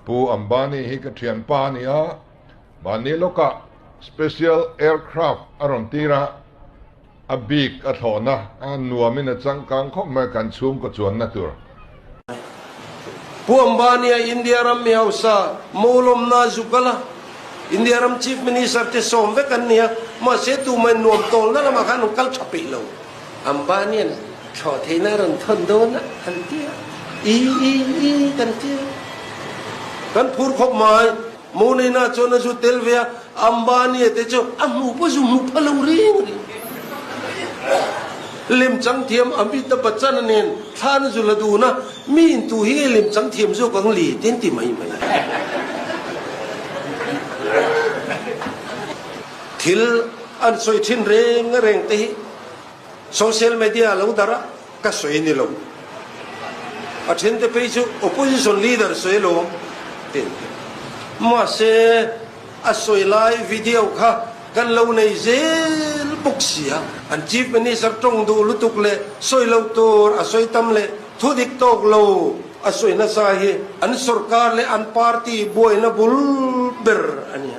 Pu Ambani hi ka thianpa a ni a, mahni lawkah special aircraft a rawn tir a, a bik a thlawhna a nuamin a changkang khawp mai kan chhungkaw chuanna tur. Pu Ambani-a India ram mi hausa Mawlawmna Zukala, India ram Chief Minister te sawm vek an ni a, mahse tumah in nuam tawlna lamah khan an kal tha peih lo. Ambani-a'n thlawh theihna a rawn thawn dawn a, an ti a, i i i kan ti a, kan phur khawp mai. Moneina chuan a zu tel ve a, Ambani-a te chu a hmu pawh zu hmu pha lo reng reng. Lemchang thiam Amitabh Bachchan-a nen thlan a zu la dun a, mi in tu hi nge lemchang thiam zawk ang li te an ti mai mai. Thil an sawi thin reng reng te hi social media lo darh a, ka sawi ni lo. A then te phei chu opposition leader sawi alawm ti an ti. Mahse a sawi lai video kha kan lo nei zel bawk si a. An chief minister tawng duh lutuk leh sawi lo tur a sawi tam leh thu dik tawk lo a sawi nasa hi an sorkar leh an party buaina bul ber a ni.